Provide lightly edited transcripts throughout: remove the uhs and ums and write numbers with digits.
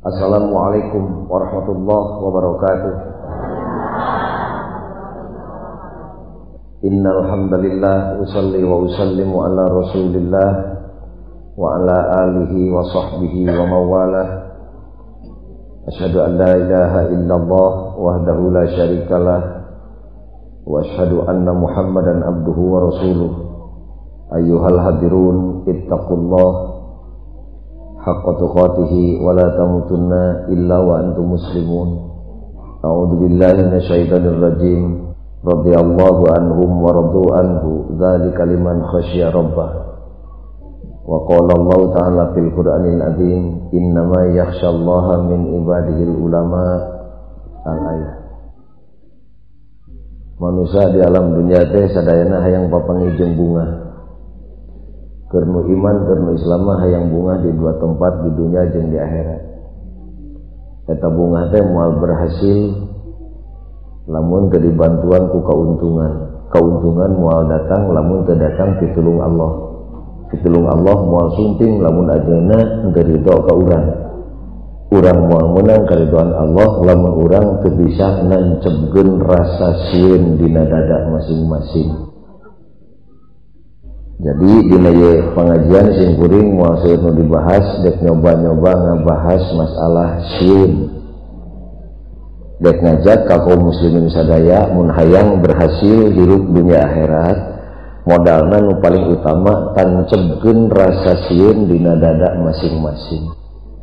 Assalamualaikum warahmatullahi wabarakatuh. Innal hamdalillah usalli wa usallimu ala Rasulillah wa ala alihi wa sahbihi wa mawalah. Asyhadu an la ilaha illallah wahdahu la syarikalah wa asyhadu anna Muhammadan abduhu wa rasuluh. Ayyuhal hadirun ittaqullah haqqa tuqatih wa la tamutunna illa wa antum muslimun. A'udzu billahi minasyaitonir rajim. Radhiyallahu anhum wa radu anhu dzalika liman khasyiya rabbah. Wa qala Allah ta'ala fil Qur'anil azim, innama yakhsyallaha min ibadihil ulama. Al-ayat. Manusia di alam dunia teh sadayana hayang papanggih jeung bunga. Keur nu iman keur nu Islam mah hayang bunga di dua tempat, di dunia jeung di akhirat. Eta bunga teh moal berhasil lamun teu dibantuan ku kauntungan. Kauntungan moal datang lamun teu datang pitulung Allah. Pitulung Allah moal sunting lamun ajeuna teu ridho ka urang. Urang moal meunang karidoan Allah lamun urang teu bisa nancebkeun rasa sieun dina dada masing-masing. Jadi dina ieu pengajian sing kuring moal seueur nu dibahas, dek nyoba-nyoba ngabahas masalah sieun. Dek ngajak ka kaum muslimin sadaya mun hayang berhasil hirup dunia akhirat, modalna nu paling utama tancebkeun rasa sieun dina dada masing-masing.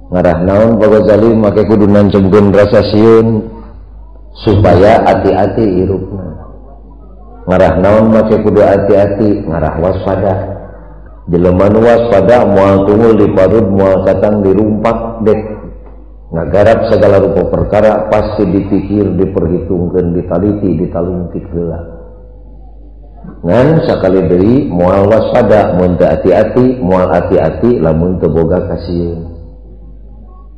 Ngarah naon Pak Ghazali make kudu nancebkeun rasa sieun supaya hati-hati hirupna. Ngarah naon make kudu hati-hati, ngarah waspada. Jelema nu waspada moal tungul di parud, moal katang dirumpak, dek ngagarap segala rupa perkara pasti dipikir, diperhitungkeun, ditaliti, ditalungtik heula. Ngan sakali deui moal waspada mun teu hati-hati, moal hati-hati lamun teu boga kasieun.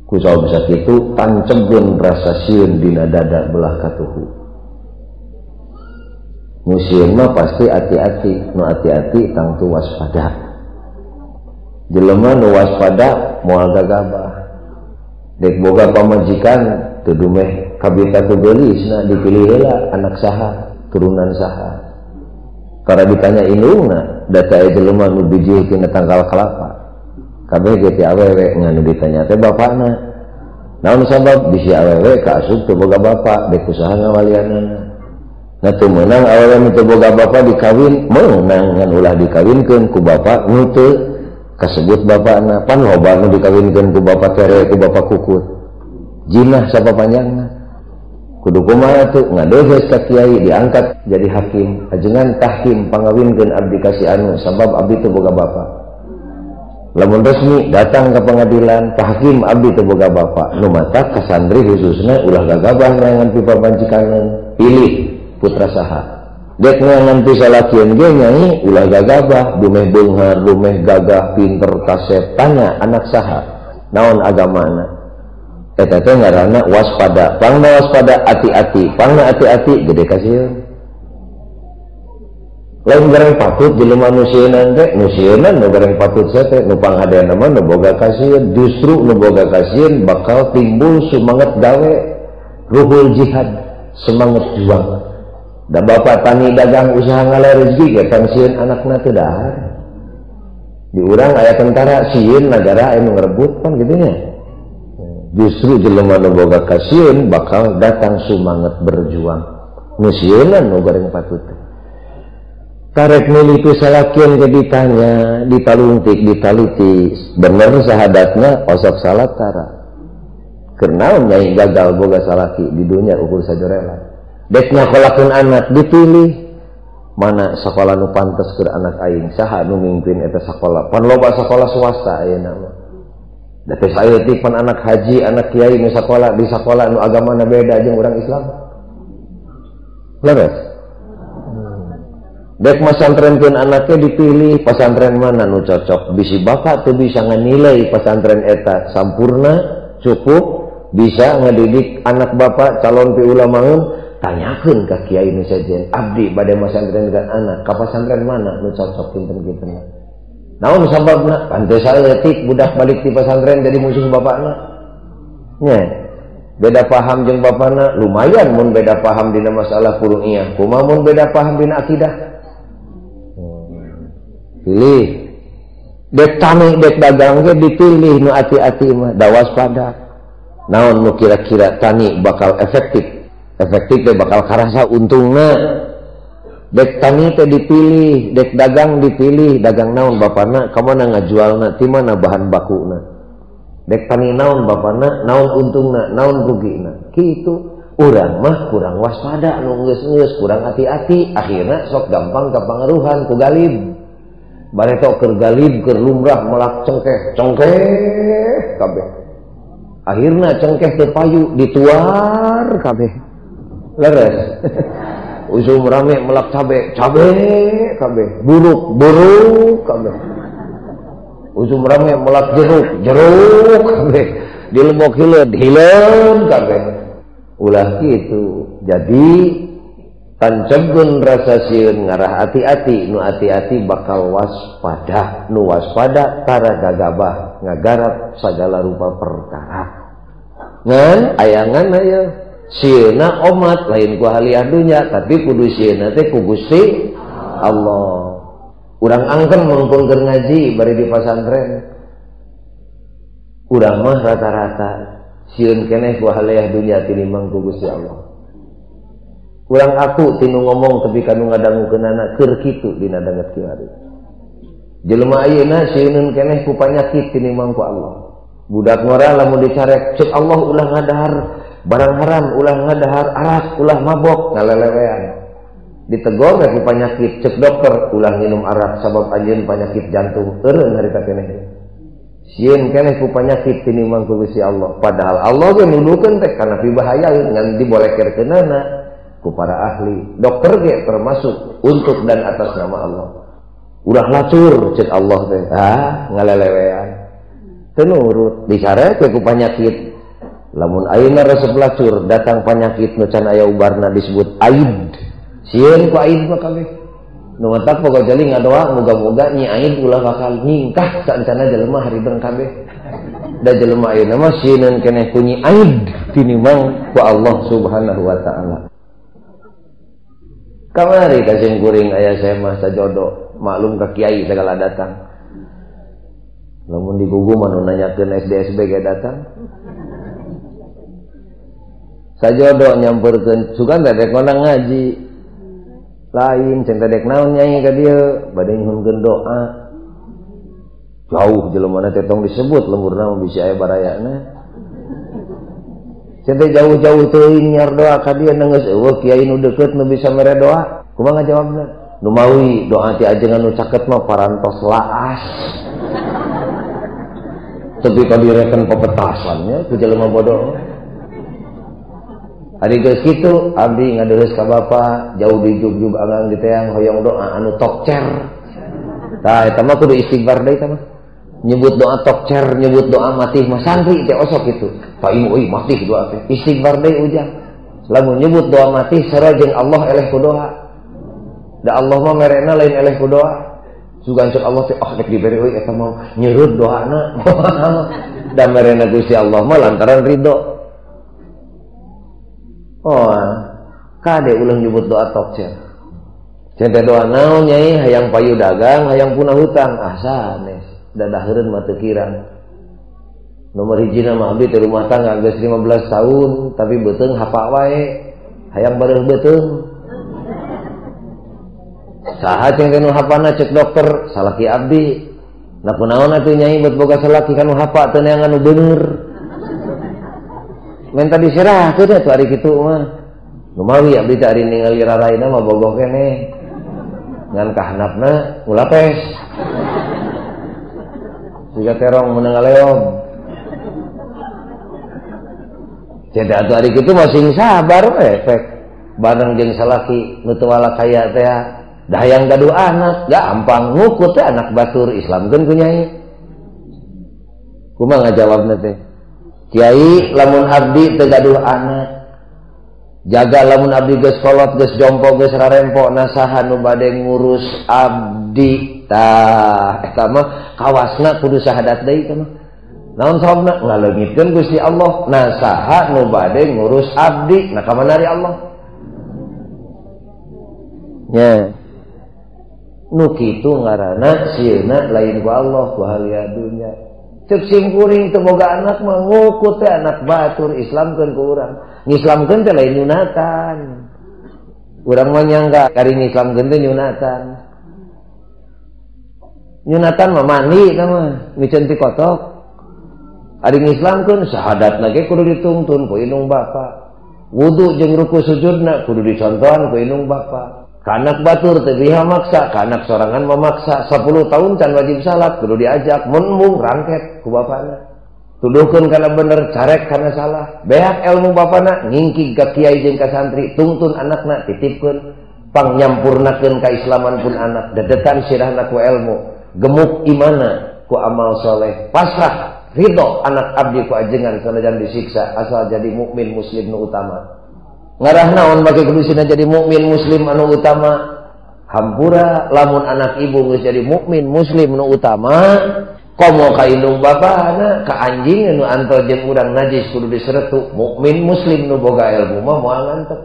Ku sabab sakitu tancebkeun rasa sieun dina dada belah katuhu. Nu sieun mah pasti hati-hati, nu hati-hati tangtu waspada. Jelema nu waspada moal gagabah. Dek boga pamajikan teu dumeh kabita teu geulisna dipilih heula anak saha, turunan saha. Kara ditanya indungna, da teh aya jelema nu bijil tina tangkal kelapa. Kabeh ge ti awewe ngan ditanya teh bapakna. Naon sabab bisi awewe kaasup teu boga bapak, dek usaha ngawalianana. Nah teu meunang awewe nu teu boga bapak dikawin, meunang ngan ulah dikawinkeun ku bapak nu teu kasebut bapakna. Pan loba nu dikawinkeun ku bapak tere, ku bapak kukut. Jinah sapapanjangna. Kudu kumaha tuh ngadeuheus ka kiai diangkat jadi hakim, ajengan tahkim pangawinkeun abdi ka si anu sabab abdi teu boga bapak. Lamun resmi datang ke pengadilan, Pak Hakim abdi teu boga bapak. Nu matak ka santri khususna ulah gagabah neangan pipapancikanan, pilih putra saha. Dek neangan pisalakian ge nyai ulah gagabah, dumeh beunghar, dumeh gagah, pinter kasep, tanya anak saha, naon agamana. Eta teh ngaranna waspada. Pangna waspada ati-ati, pangna ati-ati gede kasieun. Lain gareng patut jelema nu sieunan teh, nu sieunan nu gareng patut teh, nu panghadeana mah nu boga kasieun. Justru nu boga kasieun bakal timbul semangat gawe, ruhul jihad, semangat juang. Da bapak tani dagang usaha ngala rezeki ge tang sieun anakna teu dahar. Di urang aya tentara sieun nagara anu ngerebut pan kitu nya. Justru jelema nu boga kasieun bakal datang semangat berjuang. Nu sieunan nu gareng patut. Karek milih pisalakian ke ditanya, ditalungtik, ditaliti, bener sahadatna osok salat tara. Kernaon nyai gagal boga salaki di dunia ukur sajorela. Dek nyakolakeun anak dipilih mana sekolah nu pantes keur anak aing, saha nu mimpin eta sakola. Pan loba sakola swasta ayeuna mah. Da teh saeutik pan anak haji, anak kiai nu sakola di sakola nu agamana beda jeung urang Islam. Leres. Dek masantrenkeun anaknya dipilih pasantren mana nu cocok. Bisi bapak teu bisa nganilai pasantren eta sampurna, cukup, bisa ngedidik anak bapak calon pi ulamaeun, tanyakeun ka kiai nu sejen, abdi bade masantrenkeun anak ka pasantren mana nu cocok kinten-kinten. Naon sababna? Pantes saeutik budak balik ti pasantren jadi musuh bapakna. Nya beda paham jeung bapana lumayan mun beda paham dina masalah furu'iyah. Kumaha mun beda paham dina akidah? Pilih. Dek tani dek dagang ge dipilih nu ati-ati mah da waspada. Naon nu kira-kira tani bakal efektif. Efektif teh bakal karasa untungna. Dek tani teh dipilih, dek dagang dipilih, dagang naon bapana, ka mana ngajualna, ti mana bahan bakuna. Dek tani naon bapana, naon untungna, naon rugina. Kitu urang mah kurang waspada nu geus-geus, kurang hati-hati, akhirna sok gampang kapangaruhan ku galib. Bareto keur galib keur lumrah melak cengkeh, cengkeh kabeh. Akhirna cengkeh teu payu dituar kabeh. Leres. Usum rame melak cabe, cabe kabeh, buruk, buruk kabeh. Usum rame melak jeruk, jeruk kabeh. Dilebok hileud, hileud kabeh. Ulah kitu. Jadi tancebkeun rasa sieun ngarah ati-ati, nu ati-ati bakal waspada, nu waspada tara gagabah ngagarap sagala rupa perkara. Ngan ayangan aya sieuna omat lain ku haliah dunya tapi kudu sieuna teh ku Gusti Allah. Urang angken mangpun keur ngaji bari di pasantren. Urang mah rata-rata sieun keneh ku haliah dunya tinimbang ku Gusti Allah. Urang aku tinu ngomong tapi kanu ngadangukeunana keur kitu dina danget kiwari. Jelema ayeuna sieun keneh ku panyakit tinimbang ku Allah. Budak ngora lamun dicarek ceuk Allah ulah ngadahar barang haram, ulah ngadahar arak, ulah mabok, ngalelewean. Ditegor ku panyakit ceuk dokter ulah nginum arak sabab anjeun panyakit jantung, eureun harita keneh. Sieun keneh ku panyakit tinimbang ku Gusti Allah. Padahal Allah ge nuduhkeun teh kana pibahayaeun ngan dibolekerkeunana ku para ahli. Dokter ge termasuk untuk dan atas nama Allah. Ulah lacur ceuk Allah teh. Ah, ngalelewean. Teu nurut, disarek ku panyakit. Lamun ayeuna resep lacur datang panyakit nu can aya ubarna disebut aid. Sieun ku aid mah kabeh. Nu matak pogo jali ngadoa muga-muga nyi aid ulah bakal nyingkah saancana jelema harideng kabeh. Da jelema ayeuna mah sieun keneh ku nyi aid tinimbang ku Allah Subhanahu wa taala. Kamari kasim kuring aya saya mah sajodo, maklum ka kiai segala datang. Lamun digugu mah nu nanyakeun SDSB ge datang. Sajodo nyamperkeun sugan teh dek ngondang ngaji. Lain ceng teh dek naon nyai ka dieu, bade nyuhunkeun doa. Jauh jelemana teh tong disebut lemburna mah bisi aya barayana. Ceng teh jauh-jauh teuing nyiar doa ka dieu geus eueuh kiai nu deukeut nu bisa mere doa. Kumaha ngajawabna? Nu mawi doa ti ajengan nu caket mah parantos laas. Tapi ka direken pepetasannya ku jelema bodoh. Ari geus kitu abdi ngadeheus ka bapa jauh di jugjug anggang di teang hoyong doa anu tokcer. Tah eta mah kudu istighfar deui eta mah. Nyebut doa tokcer, nyebut doa matih mah santri teh osok kitu. Paing euy matih doa teh. Istighfar deui ujang. Lamun nyebut doa matih sarua jeung Allah eleh ku doa. Da Allah mah merena lain eleh ku doa. Sugan cek Allah teh ah rek dibere euy eta mah nyeurut doana. Da merena Gusti Allah mah lantaran ridho. Oh, kade ulah nyebut doa tokcer. Cente doa naon nyai hayang payu dagang, hayang punah hutang. Ah sanes, dadahereun mah teu kirang. Nomor hijina mah abdi teh rumah tangga geus 15 tahun tapi beuteung hapa wae. Hayang bareuh beuteung. Saha ceng teh nu hapana cek dokter, salaki abdi. Nah kunaon atuh nyai buat boga salaki kanu hapa teu neangan nu bener. Minta diserahkeun atuh ari kitu mah. Numawi abdi teh ari ningali raraina mah bogoh keneh. Ngan kahanapna ulapes. Siga terong meunang ngaleog. Jadi atuh ari kitu mah sing sabar we efek. Bareng jeung salaki nu teu kaya teh da hayang gaduh anak, gampang ngukut teh anak batur Islamkeun ku nyai. Kumaha ngajawabna teh? Kiai lamun abdi teu gaduh anak, jaga lamun abdi geus kolot geus jompo geus rarempo nasaha nu bade ngurus abdi. Tah eta mah kawasna kudu syahadat deui eta mah. Naon sababna ngaleungitkeun Gusti Allah. Nah saha nu bade ngurus abdi, nah ka mana ari Allah? Nya. Nu kitu ngaranna sieuna lain ku Allah ku halia dunya. Cek sim kuring teu boga anak mah ngukut teh anak batur Islamkeun ku urang. Ngislamkeun teh lain nyunatan. Urang mah nyangka kari ngislamkeun teh nyunatan. Nyunatan mah mandi eta mah, miceun ti kotok. Ari ngislamkeun syahadatna ge kudu ditungtun ku indung bapa. Wudu jeung ruku sujudna kudu dicontohan ku indung bapa. Ka anak batur teu biha maksa, ka anak sorangan memaksa. 10 tahun can wajib salat kudu diajak, mun embung rangket ku bapana. Tuduhkeun kana bener, carek kana salah. Beak ilmu bapana ngingkig ka kiai jeung ka santri, tungtun anakna titipkeun, pangnyampurnakeun kaislaman pun anak, dedetan sirahna ku ilmu, gemuk imana ku amal soleh, pasrah ridho anak abdi ku ajengan sanajan disiksa asal jadi mukmin muslim nu utama. Ngarah naon bagi kudusina jadi mukmin muslim anu utama? Hampura lamun anak ibu geus jadi mukmin muslim nu utama, komo ka indung bapana, ka anjing nu anto jeung urang najis kudu diseretu. Mukmin muslim nu boga ilmu mah moal ngantep.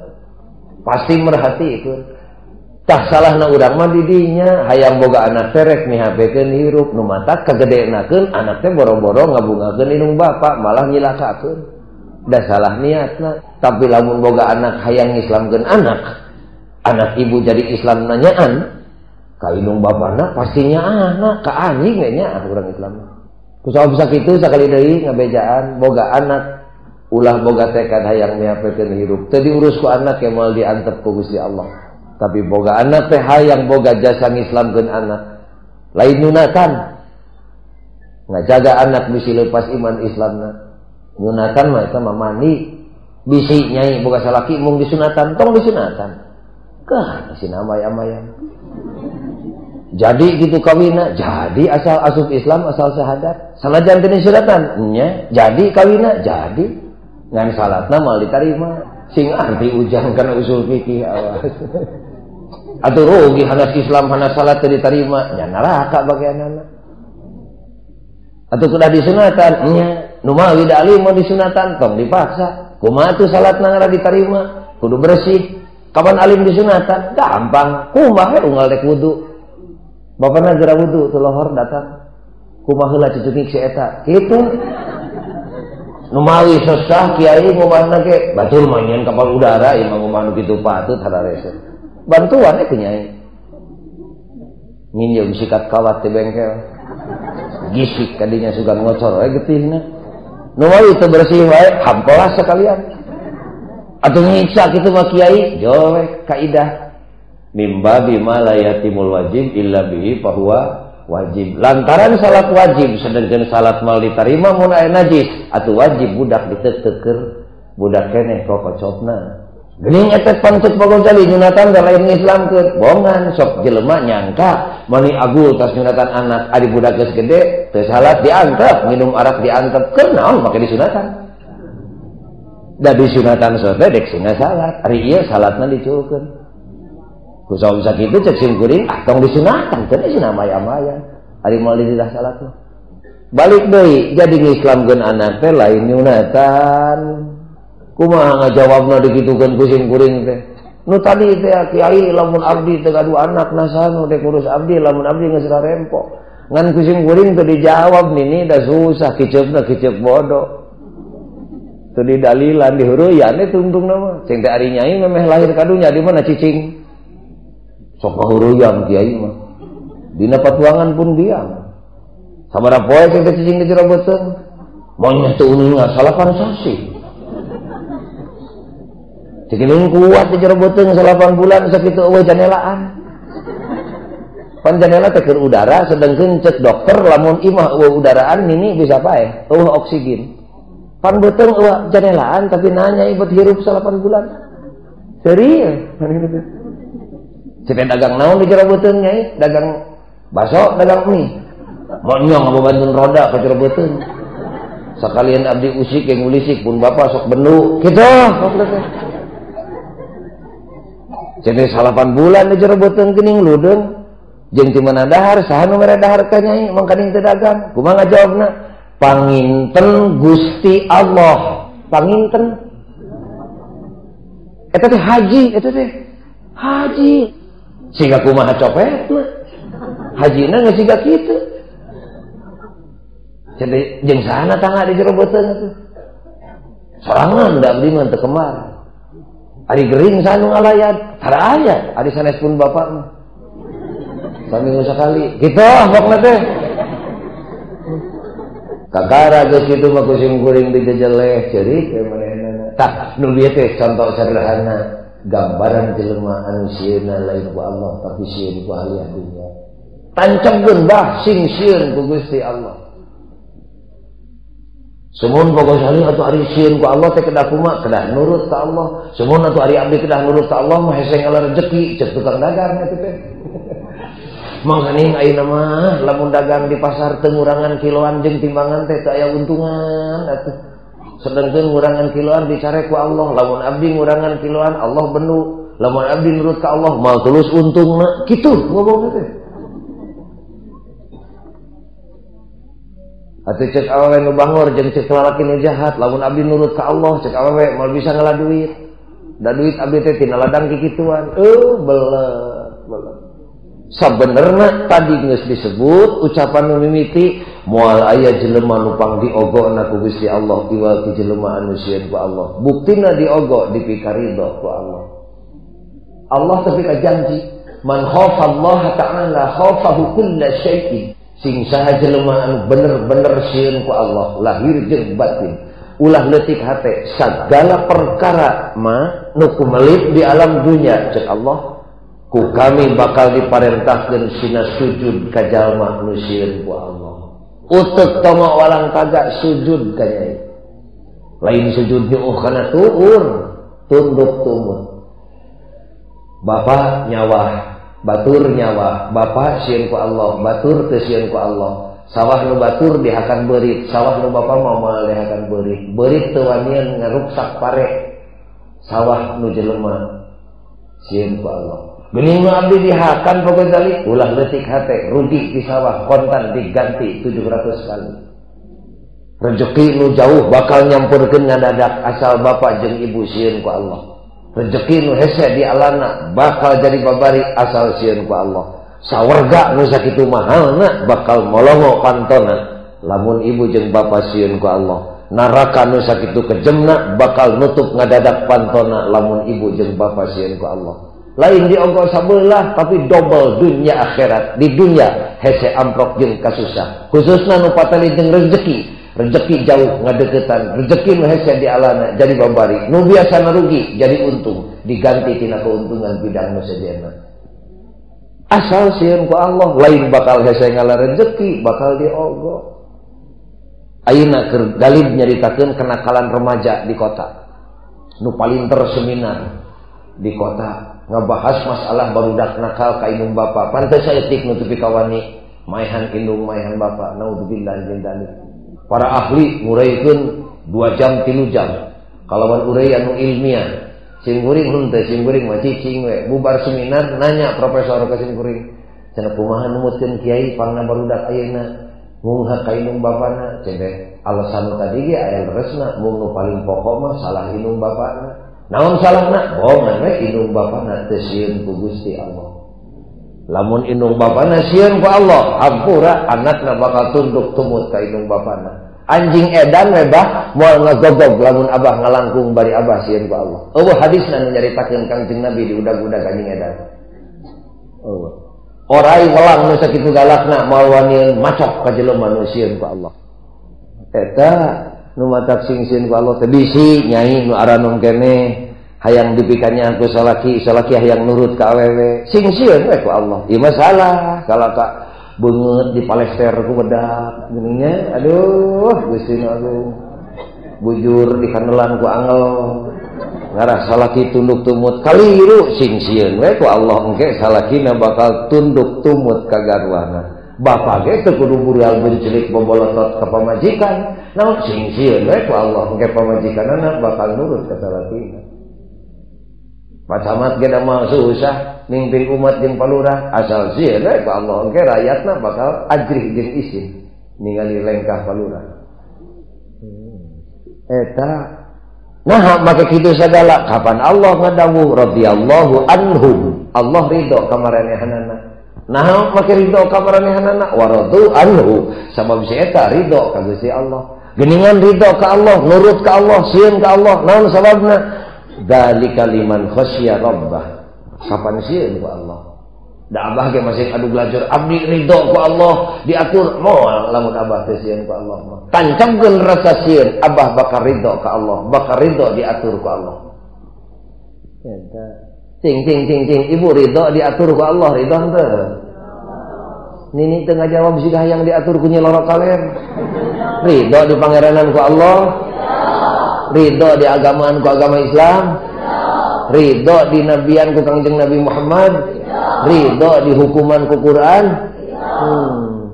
Pasti merhatikeun. Tah salahna urang mah di dinya hayang boga anak teh rek mihapekeun hirup nu matak kagedenakeun anak teh boro-boro ngabungakeun indung bapa malah nyilakakeun. Da salah niatna. Tapi lamun boga anak hayang ngislamkeun anak, anak ibu jadi Islam nanyaan ka indung bapana pastinya anak ka anjing we nya urang Islam. Ku sabab sakitu sakali deui ngabejaan boga anak ulah boga tekad hayang mihapekeun hirup. Teu diurus ku anak ge moal diantep ku Gusti Allah. Tapi boga anak teh hayang boga jasa ngislamkeun anak. Lain nyunatan. Ngajaga anak bisi lepas iman Islamna. Nyunatan mah eta mah mandi. Bisi nyai boga salaki mung disunatan, tong disunatan. Kah sina amay-amayan. Jadi gitu kawina, jadi asal asup Islam asal syahadat. Sanajan teu disunatan, nya jadi kawina, jadi. Ngan salatna moal ditarima. Sing arti ujang kana usul fikih awas. Atuh rugi hanas Islam hanas salat teu diterima, nya neraka bagianana. Atuh kudah disunatan, nya nu mawi da alim mau disunatan tong dipaksa. Kumaha tuh salatna ngara diterima? Kudu bersih. Kapan alim disunatan? Gampang. Kumaha unggal rek wudu. Bapana geura wudu teu lohor datang. Kumaha heula cucungik si eta? Kitu. Nu mawi sesah kiai ngomahna ge batur mah nyeun kapal udara ieu mah ngomah nu kitu patut hararese. Bantuan ku nyai. Nginjeum sikat kawat di bengkel. Gisik kadinya sugan ngocor we getihna. Nu mawi teu bersih wae hampelas sekalian. Atuh nyiksa kitu mah kiai jowe kaidah. Mimba bima la yatimul wajib illa bihi fahuwa wajib. Lantaran salat wajib sedengkeun salat mal diterima mun aya najis atuh wajib budak diteukeur budak keneh kokocopna. Geuning eta pancet Bagojali nyunatan da lain ngislamkeun. Bongan sok jelema nyangka mani agul tas nyunatan anak ari budak geus gede teu salat diantep, minum arak diantep, keur naon make disunatan? Da disunatan sote dek sina salat, ari ieu salatna diculkeun. Ku sabab sakitu cek sim kuring ah tong disunatan teu sina maya-maya. Ari moal ditilah salat mah. Balik deui jadi ngislamkeun anak teh lain nyunatan. Kumaha ngajawabna dikitukeun ku sim kuring teh. Nu tadi teh kiai lamun abdi teu gaduh anak nasanu teh kurus abdi lamun abdi geus rarempo. Ngan ku sim kuring teu dijawab nini da susah kiceupna kiceup bodoh. Teu didalilan diheureuyaan teh tungtungna mah. Cing teh ari nyai memeh lahir ka dunya di mana cicing. Sok kahureuyan kiai mah. Dina patuangan pun diam. Sabaraha poe cing teh cicing di jero beuteung. Monyet teu uninga salapan sasih. Cikening kuat di jero beuteung 8 bulan sakitu eueuh janelaan. Pan janela teh keur udara sedengkeun cek dokter lamun imah eueuh udaraan nini bisa paeh, eueuh oksigen. Pan beuteung eueuh janelaan tapi nanya ibet hirup 8 bulan. Serius. Cek dagang naon di jero beuteung nyai? Dagang baso, dagang mie. Monyong ngababantun roda ka jero beuteung. Sakalian abdi usik yang ngulisik pun bapak sok bendu. Kitu. Jadi 8 bulan di jero beuteung geuning ludeung. Jeung ti mana dahar, saha nu mere dahar ka nyai mangkaning teu dagang. Kumaha ngajawabna? Panginten Gusti Allah, panginten. Eta teh haji, eta teh haji. Siga kumaha copetna. Hajina geus siga kitu. Jadi jeung sana tangga di jero beuteung atuh. Sorangan da abdi mah teu kembar. Ari gering sanu ngalayan, tara aya, ari sanes pun bapak mah. Saminggu sakali. Kitu pokna teh. Kakara geus kitu mah ku sim kuring dijejeleh ceurik we manehna. Tah nu bieu teh contoh sederhana gambaran jelema anu sieunna lain ku Allah tapi sieun ku ahli dunya. Tancapkeun bah sing sieun ku Gusti Allah. Semun pokok atuh ari sieun ku Allah teh kedah kumaha? Kedah nurut ka Allah. Semun atuh ari abdi kedah nurut ka Allah mah hese ngalah rezeki cek tukang dagang eta teh. Mangkaning ayeuna mah lamun dagang di pasar teu ngurangan kiloan jeung timbangan teh teu aya untungan atuh. Sedengkeun ngurangan kiloan dicare ku Allah, lamun abdi ngurangan kiloan Allah benu, lamun abdi nurut ka Allah mal tulus untungna. Kitu ngomongna teh. Atuh cek awewe nu bangor jeung cek lalaki nu jahat, lamun abdi nurut ka Allah cek awewe moal bisa ngalah duit. Da duit abdi teh tina ladang kikituan. Belet, belet. Sabenerna tadi geus disebut ucapan nu mimiti moal aya jelema nu pang diogona ku Gusti Allah iwal ti jelema anu sieun ku Allah. Buktina diogo dipikaridho ku Allah. Allah tapi ka janji man khafallaha ta'ala khafahu kulla syai'in. Sing saha jelema anu bener-bener sieun ku Allah lahir jeung batin ulah leutik hate sagala perkara ma nu kumelit di alam dunya cek Allah ku kami bakal diparentahkeun sina sujud ka jalma nu sieun ku Allah. Uteuk toma walang taga sujud ka nyai. Lain sujud nyuuh kana tuur, tunduk tumut. Bapak nyawah, batur nyawa, bapak sieun ku Allah, batur teu sieun ku Allah. Sawah nu batur dihakan beurit, sawah nu bapa mah moal dihakan beurit. Beurit teu wanian ngaruksak pare. Sawah nu jelema sieun ku Allah. Geuning nu abdi dihakan pokok kali ulah leutik hate, rugi di sawah kontan diganti 700 kali. Rezeki nu jauh bakal nyamperkeun ngadadak asal bapak jeung ibu sieun ku Allah. Rezeki nu hese di alana bakal jadi babari asal sieun ku Allah. Sawarga nu sakitu mahalna bakal molongo pantona lamun ibu jeung bapa sieun ku Allah. Neraka nu sakitu kejemna bakal nutup ngadadak pantona lamun ibu jeung bapa sieun ku Allah. Lain diogo sabelah tapi double dunia akhirat. Di dunia hese amprok jeung kasusah. Khususna nu patali jeung rezeki. Rezeki jauh ngadeukeutan, rezeki nu hese di alana jadi babari, nu biasana rugi jadi untung, diganti tina keuntungan bidang nu sejenna. Asal sieun ku Allah lain bakal hese ngalah rezeki, bakal diogo. Ayeuna keur galib nyaritakeun kenakalan remaja di kota. Nu palinter seminar di kota ngabahas masalah barudak nakal ka indung bapa. Pantes saeutik nu tepi kawani maehan indung maehan bapa, naudzubillah min dzalik. Para ahli nguraikeun 2 jam 3 jam kalawan uraian anu ilmiah. Sim kuring henteu, sim kuring mah cicing we. Bubar seminar nanya profesor ka sim kuring, cenah kumaha numutkeun kiai pangna barudak ayeuna munghak ka indung bapana. Cenah alasan tadi ge aya leresna, mung nu paling pokok mah salah indung bapana. Naon salahna? Bohongan we indung bapana teu sieun ku Gusti Allah. Lamun indung bapana sieun ku Allah, hampura anakna bakal tunduk tumut ka indung bapana. Anjing edan we bah moal ngagogog lamun abah ngalangkung bari abah sieun ku Allah. Eueuh hadisna nu nyaritakeun Kangjeng Nabi di udag-udag anjing edan. Eueuh. Orai welang nu sakitu galakna moal wanian macok ka jelema nu sieun ku Allah. Eta nu matak sing sieun ku Allah teh bisi nyai nu aranum keneh hayang dipikannya ku salaki, salaki hayang nurut ka awewe. Sing sieun we ku Allah. Ieu mah salah kalau ka beungeut di palester ku bedak geuning. Aduh Gusti nu agung. Bujur di kanelan ku angel. Ngarah salaki tunduk tumut kaliru sing sieun we ku Allah engke salakina bakal tunduk tumut ka garwana. Bapak ge teu kudu burial bencelik bobolotot ka pamajikan. Naon sing sieun we ku Allah engke pamajikanana bakal nurut ka salakina. Pak Camat ge da mah susah mimpin umat jeung palurah asal sieun we ku Allah engke rakyatna bakal ajrih jeung isin ningali lengkah palurah. Eta nah make kitu sagala kapan Allah ngadawuh radhiyallahu anhum. Allah ridho ka maranehanana. Nah make ridho ka maranehanana waradu anhu sabab si eta ridho ka Gusti Allah. Geningan ridho ka Allah, nurut ka Allah, sieun ka Allah. Naon sababna? Dzalika liman khasya rabbah. Kapan sieun ku Allah? Da abah ge masih adu belajar abdi ridho ku Allah diatur moal lamun abah teh sieun ku Allah mah. Tancapkeun rasa sieun abah bakal ridho ka Allah, bakal ridho diatur ku Allah. Eta cing cing cing cing ibu ridho diatur ku Allah, ridho henteu? Nini teu ngajawab siga hayang diatur ku Nyi Loro Kaler. Ridho di pangeranan ku Allah. Ridho di agamaan ku agama Islam. Ridho di nabian ku Kangjeng Nabi Muhammad. Ridho di hukuman ku Quran.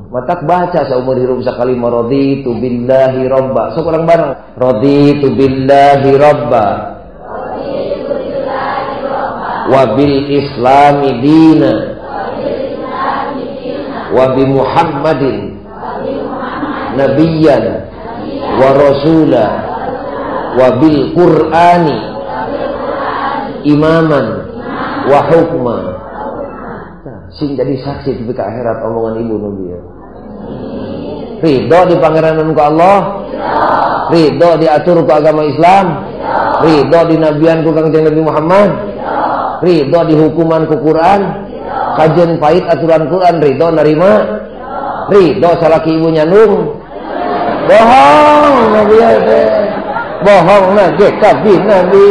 Matak baca saumur hirup sakali raditu billahi robba. Sok urang bareng raditu billahi robba wa bil islami dina wa bi Muhammadin nabiyyan wa rasula wa bil Qur'ani imaman wa hukma. Sing jadi saksi di akhirat omongan ibu nu bieu. Ridho di pangeranan ku Allah, ridho diatur ku agama Islam, ridho di nabian ku Kangjeng Nabi Muhammad, ridho di hukuman ku Quran, kajian pahit aturan Quran ridho nerima, ridho salaki ibu nyandung. Bohong nabi teh, bohong na ge kabi nabi.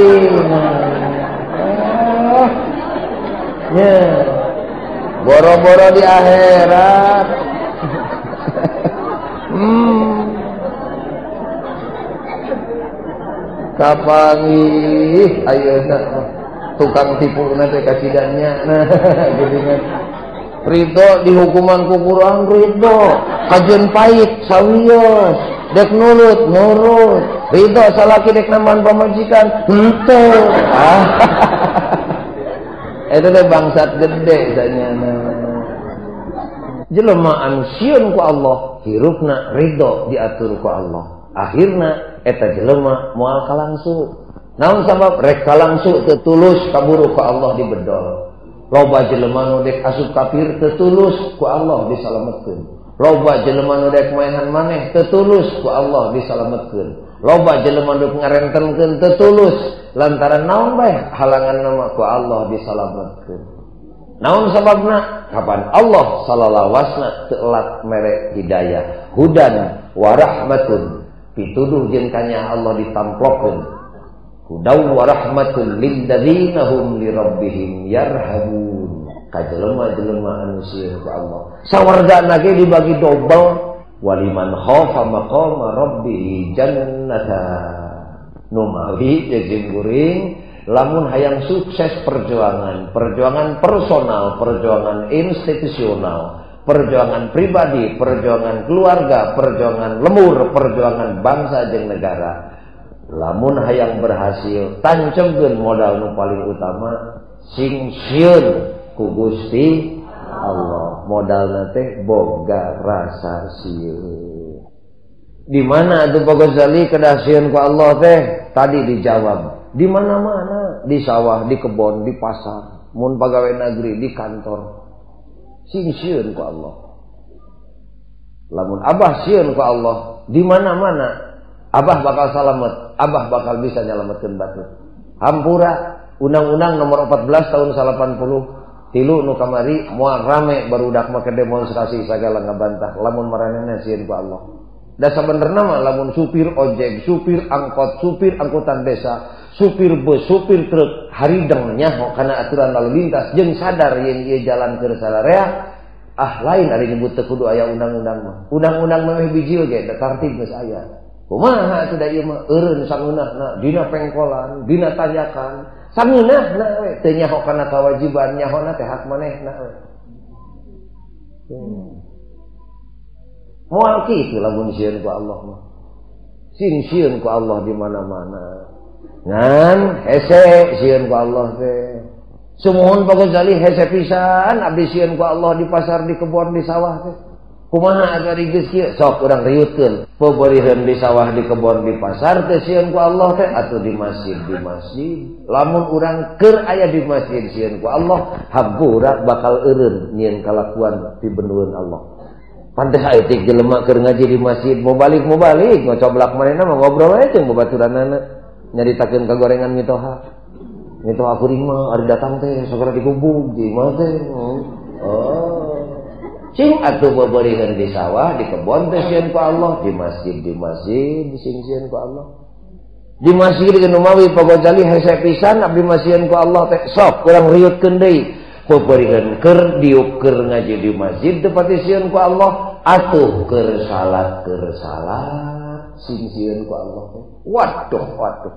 Nya boro-boro di akhirat. Kapanggih ayeuna tukang tipu teh kacidannya. Nah, geuningan. Ridho di hukuman ku Quran ridho, kajian pahit sawios, dek nurut nurut, ridho salaki dek nambahan pamajikan henteu. Ah. Itu teh bangsat gede sanyana. Jelema anu sieun ku Allah, hirupna ridho diatur ku Allah. Akhirna eta jelema moal kalangsu. Naon sabab rek kalangsu teu tulus kaburu ku Allah dibedol. Loba jelema nu dek asup kafir teu tulus ku Allah disalametkeun. Loba jelema nu dek maehan maneh teu tulus ku Allah disalametkeun. Loba jelema nu ngarentenkeun teu tulus lantaran naon bae halangan nama ku Allah disalametkeun. Naon sababna? Kapan Allah salalawasna teu elat mere hidayah, hudan wa rahmatun. Pituduh jeung kanya Allah ditamplokeun. Hudaw wa rahmatun lil ladzina hum li rabbihim yarhabun. Ka jelema-jelema anu sieun ku Allah. Sawargana ge dibagi dobel, waliman khafa maqama rabbih jannatan. Nu mawi jeung kuring lamun hayang sukses perjuangan, perjuangan personal, perjuangan institusional, perjuangan pribadi, perjuangan keluarga, perjuangan lemur, perjuangan bangsa jeung negara. Lamun hayang berhasil, tancapkeun modal nu paling utama sing sieun ku Gusti Allah. Modalna teh boga rasa sieun. Di mana atuh Pak Ghazali kedah sieun ku Allah teh? Tadi dijawab. Di mana-mana, di sawah, di kebon, di pasar, mun pagawe negeri, di kantor. Sing sieun ku Allah. Lamun abah sieun ku Allah, di mana-mana abah bakal salamet, abah bakal bisa nyalametkeun batur. Hampura Undang-Undang Nomor 14 tahun 80 tilu nu kamari moal rame barudak make demonstrasi sagala ngabantah lamun maranehna sieun ku Allah. Da sabenerna mah lamun supir ojek, supir angkot, supir angkutan desa, supir bus, supir truk harideng nyaho kana aturan lalu lintas jeung sadar yen ieu jalan keur sararea, ah lain ari nyebut teu kudu aya undang-undang mah. Undang-undang mah bijil ge da tartib geus aya. Kumaha atuh da ieu mah eureun sangeunahna dina pengkolan, dina tanyakan, sangeunahna we teu nyaho kana kewajiban, nyahona teh hak manehna we. Moal kitu lamun sieun ku Allah mah. Sing sieun ku Allah di mana-mana. Ngan hese sieun ku Allah teh. Sumuhun Pak Ghazali hese pisan abdi sieun ku Allah di pasar, di kebon, di sawah teh. Kumaha atuh ari geus kieu sok urang riutkeun. Peupeuriheun di sawah, di kebon, di pasar teh sieun ku Allah teh atuh di masjid, di masjid. Lamun urang keur aya di masjid sieun ku Allah, hampura bakal eureun nyieun kalakuan pibendueun Allah. Pantes aetik jelema keur ngaji di masjid mau balik ngocoblak manehna mah ngobrol we jeung babaturanana nyaritakeun kagorengan mitoha. Mitoha kuring mah ari datang teh sagala digubug di imah teh. Oh. Sing atuh beberiheun di sawah, di kebon teh sieun ku Allah, di masjid sing sieun ku Allah. Di masjid di Numawi Pak Gozali hese pisan abdi masieun ku Allah teh sok urang riutkeun deui. Beberiheun keur diuk keur ngaji di masjid teu pati sieun ku Allah, atuh keur salat sing sieun ku Allah teh. Waduh waduh.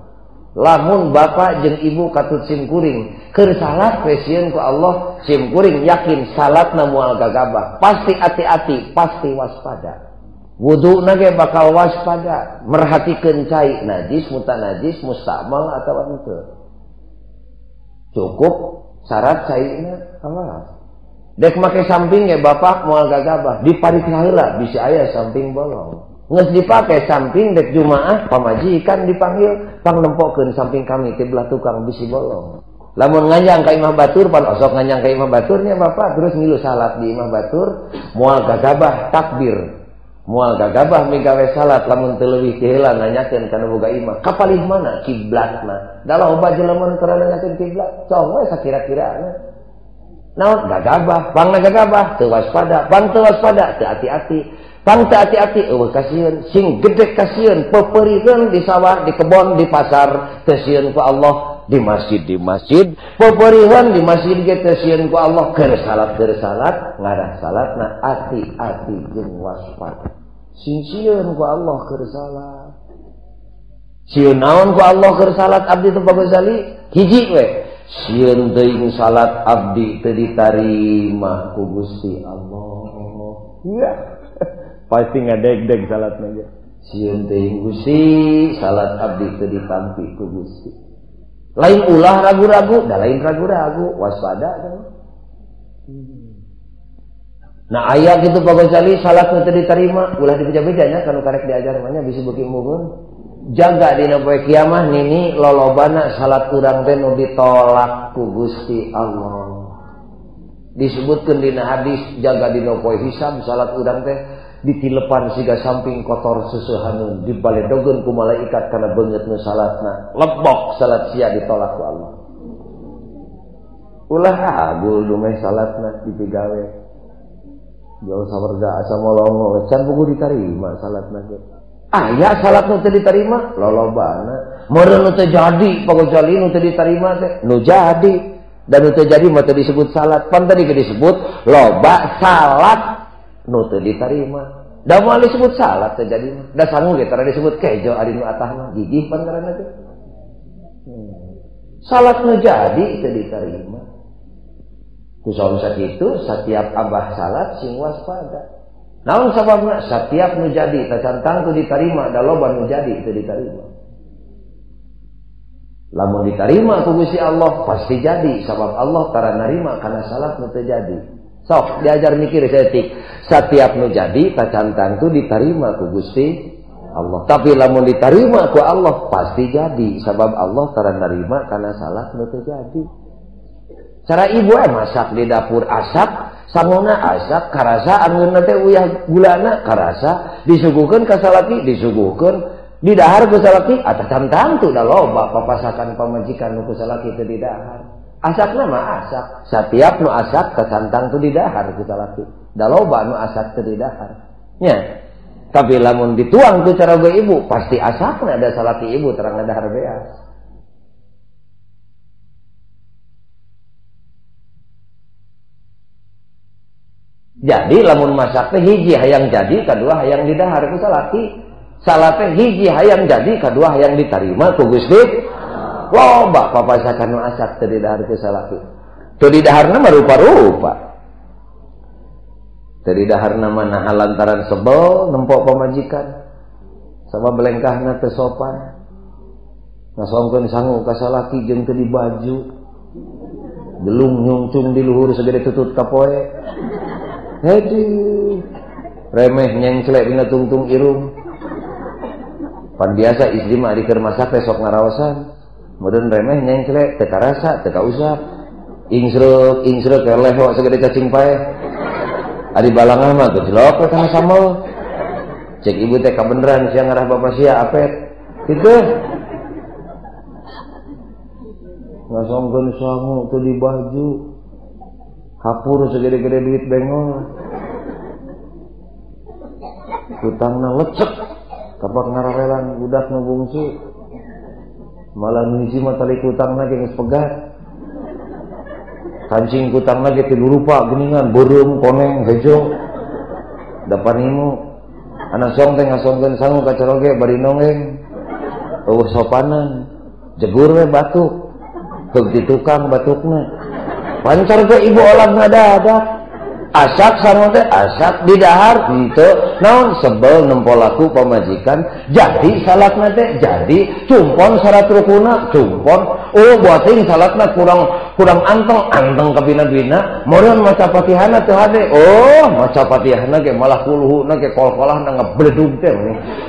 Lamun bapak jeung ibu katut sim kuring keur salat we sieun ku Allah, sim kuring yakin salatna moal gagabah, pasti hati-hati, pasti waspada. Wuduna ge bakal waspada, merhatikeun cai najis, mutanajis, mustakmal atawa henteu. Cukup syarat caina awas. Dek make samping ge bapak moal gagabah, diparik heula bisi aya samping bolong. Nges dipake samping dek jumaah pamajikan dipanggil pangnempokeun samping kami ti belah tukang bisi bolong. Lamun nganjang ka imah batur pan osok nganjang ka imah baturnya bapak terus ngilu salat di imah batur moal gagabah takbir. Moal gagabah migawe salat lamun teu leuwih ti heula nanyakeun kana boga imah. Kapalih mana kiblatna? Da loba jelema nu teu nanyakeun kiblat, cong we sakira-kirana. Naon gagabah, pangna gagabah teu waspada, pang teu waspada teu ati-ati. Pang teu ati-ati eueuh kasieun, sing gede kasieun pepeurikeun di sawah, di kebon, di pasar teu sieun ku Allah, di masjid pepeurikeun di masjid ge teu sieun ku Allah, keur salat ngarah salatna ati-ati jeung waspada. Sing sieun ku Allah keur salat. Sieun naon ku Allah keur salat abdi teh Pak Gozali? Hiji we. Sieun teuing salat abdi teu ditarima ku Gusti Allah. Ya. Pasti ngadeg-deg salatna ge. Sieun teuing Gusti, salat abdi teu ditampi ku Gusti. Lain ulah ragu-ragu, da lain ragu-ragu, waspada kan. Nah aya kitu Pak Gozali salat nu teu diterima, ulah dibeja-beja nya kanu karek diajar mah nya bisi beuki embungeun. Jaga dina poe kiamah nini lolobana salat urang teh nu ditolak ku Gusti Allah. Disebutkeun dina hadis jaga dina poe hisab salat urang teh ditilepan siga samping kotor seseuhaneun dibaledogeun ku malaikat kana beungeut nu salatna lebok salat sia ditolak ku Allah. Ulah agul dumeh salatna dipigawe jauh sawerga asa molongo can puguh ditarima salatna ge. Aya salat nu teu ditarima lolobana meureun nu teu jadi Pak Gozali nu teu ditarima teh nu jadi dan nu teu jadi mah teu disebut salat pan tadi ge disebut loba salat nu teu ditarima. Da moal disebut salat teu jadi mah. Da sangu ge tara disebut kejo ari nu atah mah gigih pan ngaranna teh. Salat nu jadi teu ditarima. Ku saum sakitu setiap abah salat sing waspada. Naon sababna? Setiap nu jadi tacantang teu ditarima da loba nu jadi teu ditarima. Lamun ditarima ku Gusti Allah pasti jadi sabab Allah tara narima kana salat nu teu jadi. Sok diajar mikir setik. Setiap nu jadi tacantang tu ditarima ku Gusti Allah. Tapi lamun ditarima ku Allah pasti jadi sabab Allah tara narima kana salat nu teu jadi. Cara ibu masak di dapur asak, sangona asak, karasa angeunna teh uyah gulana karasa, disuguhkeun ka salaki, disuguhkeun didahar ku salaki, atah tantang da loba papasakan pamajikan nu ku salaki teu didahar. Asakna mah asak, setiap nu asak kasantang tu didahar ku salaki. Da loba nu asak teu didahar. Nya. Tapi lamun dituang ku cara ge ibu, pasti asakna da salaki ibu terang ngadahar beas. Jadi lamun masak teh hiji hayang jadi, kadua hayang didahar ku salaki. Salat teh hiji hayang jadi, kadua hayang ditarima ku Gusti. Loba papasakan nu asak teu didahar ku salaki. Teu didaharna mah rupa-rupa. Teu didaharna mah naha lantaran sebel nempo pamajikan. Sama belengkahna teu sopan. Ngasongkeun sangu ka salaki jeung teu dibaju. Gelung nyungcung di luhur segede tutut kapoe. Hedi. Remeh nyengclek dina tungtung irung. Pan biasa istri mah ari keur masak teh sok ngaraosan. Meureun remeh nyengclek teu karasa, teu kausap. Ingsreuk, ingsreuk keleh wa sagede cacing paeh. Ari balangah mah gejlok we kana sambel. Cek ibu teh kabeneran sia ngarah bapa sia apet. Kitu. Ngasongkeun sangu teu dibaju. Hapur segede-gede duit bengol. Hutangna lecek kapak ngarawelan budak nu bungsu. Malah nu hiji mah tali hutangna ge geus pegat. Kancing hutangna ge tilu rupa geuningan beureum koneng hejo. Da panimu anak song teh ngasongkeun sangu ka caroge bari nongeng. Eueuh sopanan. Jegur we batuk. Heug di tukang batukna. Pancar ke ibu olah ngadadak. Asak sareng teh asak di dahar henteu naon sebel nempo laku pamajikan jadi salatna teh jadi cumpon syarat rukuna cumpon oh buating salatna kurang anteng anteng kabina-bina meureun maca Fatihahna teu hade oh maca Fatihahna ge malah kuluhuna ge kol-kolahna ngebledug teh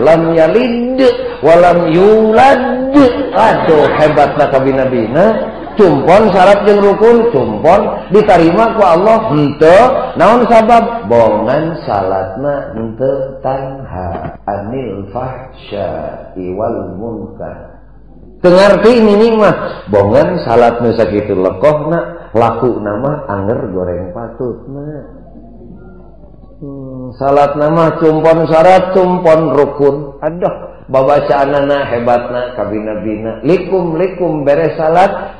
lam yalid walam yulad aduh hebatna kabina-bina. Cumpon syarat jeung rukun cumpon diterima ku Allah henteu naon sabab bongan salatna henteu tanha anil fahsya'i wal munkar. Teu ngarti ini mah bongan salat nu sakitu lekohna lakuna mah anger goreng patutna. Salatna mah cumpon syarat cumpon rukun. Aduh babacaanana hebatna kabina-bina likum-likum beres salat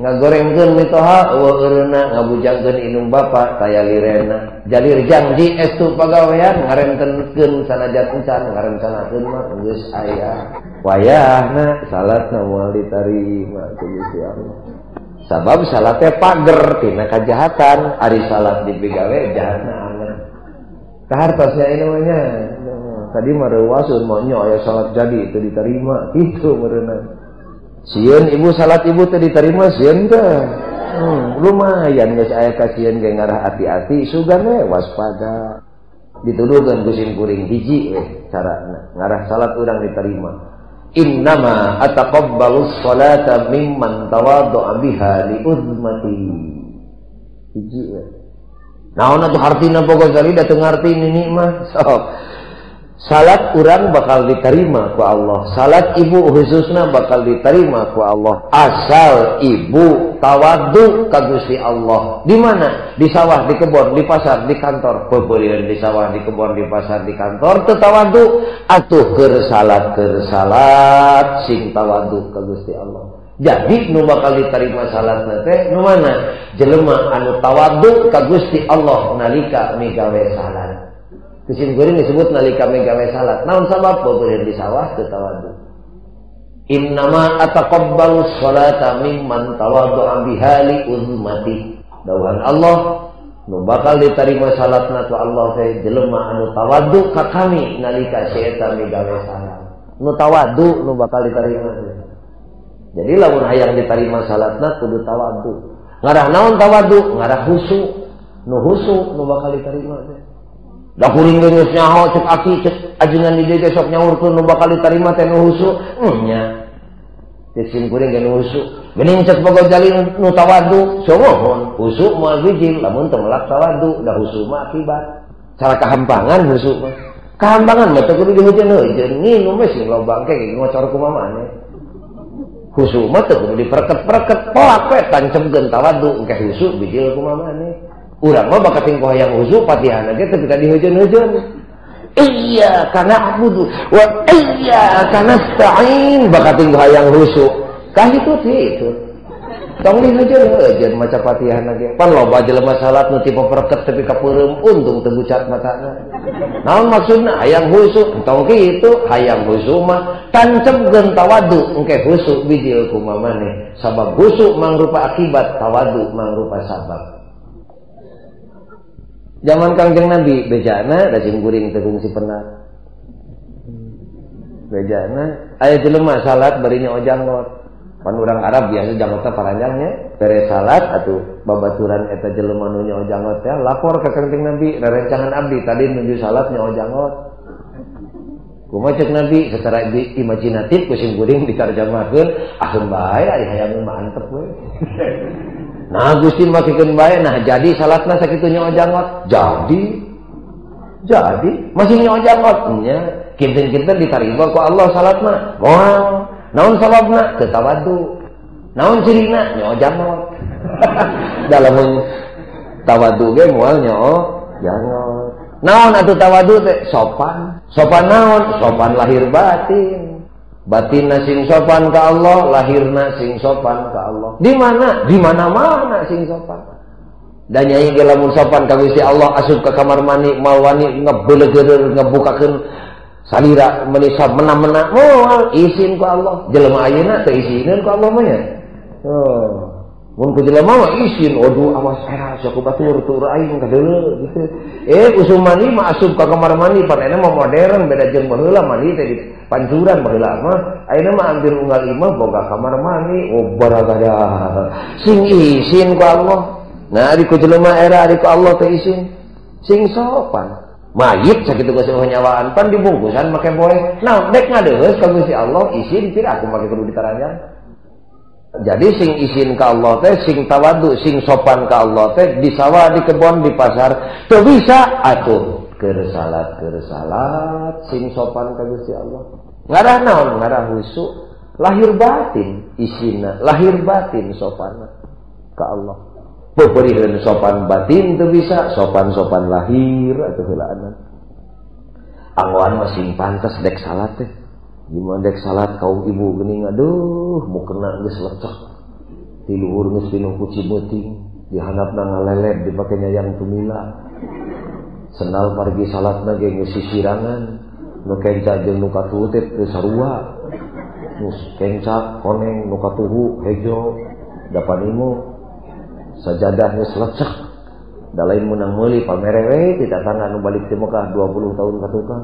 ngagorengkeun mitoha eueuh eureuna ngabujangkeun indung bapa taya lirena jalir janji estu pagawean ngarentenkeun sanajan encan ngarencanakeun mah geus aya wayahna salatna moal ditarima ku Gusti Allah sabab salat teh pager tina kajahatan ari salat dipigawe jahatna anger kahartosnya ieu mah nya. Tadi mah reuaseun mah nya aya salat jadi teu diterima kitu meureunna. Sieun ibu salat ibu teu diterima sieun teh. Lumayan geus aya kasieun ge ngarah hati-hati sugan we waspada. Dituduhkeun ku sim kuring hiji we carana ngarah salat urang diterima. Innama ataqabbalus salata mimman tawaddu'a biha li uzmati. Hiji we. Naon atuh hartina Ghazali da teu ngarti nini mah sok. Salat urang bakal diterima ku Allah. Salat ibu khususna bakal diterima ku Allah. Asal ibu tawadu ka Gusti Allah. Di mana? Di sawah, di kebon, di pasar, di kantor. Peupeulieun di sawah, di kebon, di pasar, di kantor teu tawadu. Atuh keur salat sing tawadu ka Gusti Allah. Jadi nu bakal diterima salatna teh nu mana? Jelema anu tawadu ka Gusti Allah nalika migawe salat. Kusim kuring disebut nalika megawe salat. Naon sabab peupeulieun di sawah teu tawadu. Innama ataqabbalu sholata mimman tawaddu'a biha li uzmati. Dawuhan Allah nu bakal diterima salatna ku Allah teh jelema anu tawadu ka kami nalika si eta migawe salat. Nu tawadu nu bakal diterima. Jadi lamun hayang diterima salatna kudu tawadu. Ngarah naon tawadu? Ngarah husu. Nu husu nu bakal diterima teh. Da kuring geus nyaho cek aki cek ajengan di dieu teh sok nyaurkeun nu bakal diterima teh nu husu. Nya. Cek sim kuring ge nu husu. Geuning cek Ghazali nu tawadu, somohon husu moal bijil lamun teu melak tawadu, da husu mah akibat. Cara kahampangan husu mah. Kahampangan mah teu kudu dihujeun-hujeun, nginum we sing loba engke ngocor kumaha maneh. Husu mah teu kudu diperket-perket, pelak we tancebkeun tawadu engke husu bijil kumaha maneh. Urang mah bakat tingkoh hayang husu patihana ge teu bisa dihujeun-hujeun. Iya kana abudu wa iya kana nasta'in bakat tingkoh hayang husu. Kah itu itu. Tong dihujeun-hujeun maca patihana ge. Pan loba jelema salat nu tipe perket tepi ka peureum untung teu bucat matana. Naon maksudna hayang husu? Tong kitu hayang husu mah tancebkeun tawadu engke husu bijil kumaha maneh. Sabab husu mangrupa akibat, tawadu mangrupa sabab. Zaman Kangjeng Nabi bejana da sim kuring teu kungsi penat. Bejana aya jelema salat bari nyoo janggot. Pan urang Arab biasa janggotna paranjangnya. Beres salat atuh babaturan eta jelema nu nyaho janggot teh lapor ka Kangjeng Nabi, rerencangan abdi tadi nuju salat nyaho janggot. Kumaha cek Nabi secara imajinatif ku sim kuring ditarjamahkeun, akeun bae ari hayang mah antep we. Nah Gusti makekeun bae, nah jadi salatna sakitu nyaho janggot. Jadi masih nyaho janggot nya. Kinten-kinten ditarima ku Allah salatna. Moal. Naon sababna? Teu tawadu. Naon cirina? Nyaho janggot. Da lamun tawadu ge moal nyaho janggot. Naon atuh tawadu teh? Sopan. Sopan naon? Sopan lahir batin. Batinna sing sopan ka Allah, lahirna sing sopan ka Allah. Di mana? Di mana-mana sing sopan. Dan nyai ge lamun sopan ka Gusti Allah asup ka kamar mandi moal wani ngebeuleugeur ngebukakeun salira menisab mena-mena moal izin ku Allah. Jelema ayeuna teu isineun ku Allah mah nya. Oh. Mun ku jelema mah izin, aduh awas era sia ku batur tur aing kadeuleu gitu. Usum mandi mah asup ka kamar mandi pan ayeuna mah modern beda jeung baheula mandi teh di pancuran baheula mah. Ayeuna mah hampir unggal imah boga kamar mandi, oh baragada. Sing izin ku Allah. Nah ari ku jelema era ari ku Allah teh izin. Sing sopan. Mayit sakitu geus nyawaan pan dibungkusan make boleh. Nah, dek ngadeheus ka Gusti Allah izin pira aku make kudu ditaranjang. Jadi sing izin ka Allah teh sing tawadu, sing sopan ka Allah teh di sawah, di kebon, di pasar teu bisa atuh keur salat sing sopan ka Gusti Allah. Ngarah naon? Ngarah khusyuk, lahir batin isinna, lahir batin sopanna ka Allah. Peperihan sopan batin teu bisa, sopan-sopan lahir atuh heulaanan. Anggoan mah sing pantes dek salat teh. Gimana dek salat kaum ibu geuning aduh mukena geus lecek. Ti luhur geus pinuh ku cibeuting, di handapna ngalelet dipake nyayang tumila. Sendal pargi salatna ge geus sisirangan, nu kenca jeung nu katuhu teh teu sarua. Nu kenca koneng, nu katuhu hejo, dapanimo. Sajadah geus lecek. Da lain meunang meuli pamere we ti tatangga nu balik ti Mekah 20 tahun ka tukang.